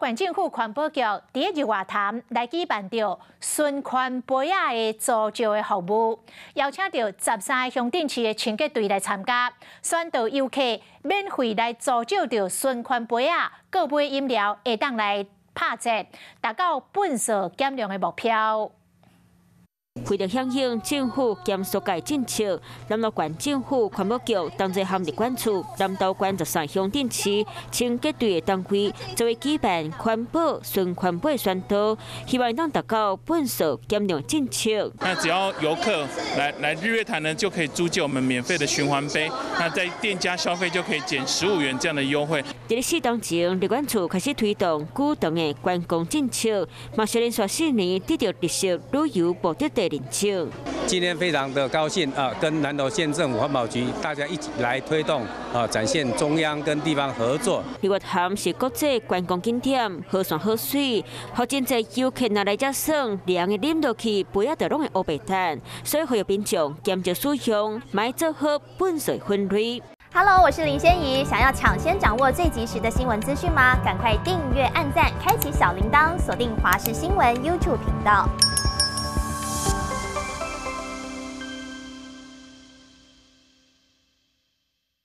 縣政府環保局佇日月潭來舉辦著循環杯仔的租借的服務，邀請著13個鄉鎮市的清潔隊來參加，宣導遊客免費來租借著循環杯仔，購買飲料會當來拍折，達到糞掃減量的目標。為著響應政府減塑膠政策，南投縣政府環保局同齊和疾管處南投縣13鄉鎮市清潔隊的單位，做伙舉辦環保循環杯宣導，希望當達到糞掃減量政策。那只要遊客來日月潭呢，就可以租借我們免費的循環杯，那在店家消費就可以減15元這樣的優惠。佇咧4當前，疾管處開始推動古長的觀光政策，嘛是連續4年得著綠色旅遊目的地認證。今天非常的高興啊，跟南投縣政府環保局大家一起來推動啊，展現中央跟地方合作。日月潭是國際觀光景點，好山好水，予真濟遊客若來遮耍，涼的啉落去，杯仔就攏會烏白炭，所以呼籲民眾減少使用，莫做好糞掃分類。 Hello，我是林仙怡，想要搶先掌握最及時的新聞資訊嗎？趕快訂閱、按讚、開啟小鈴鐺，鎖定華視新聞 YouTube 頻道。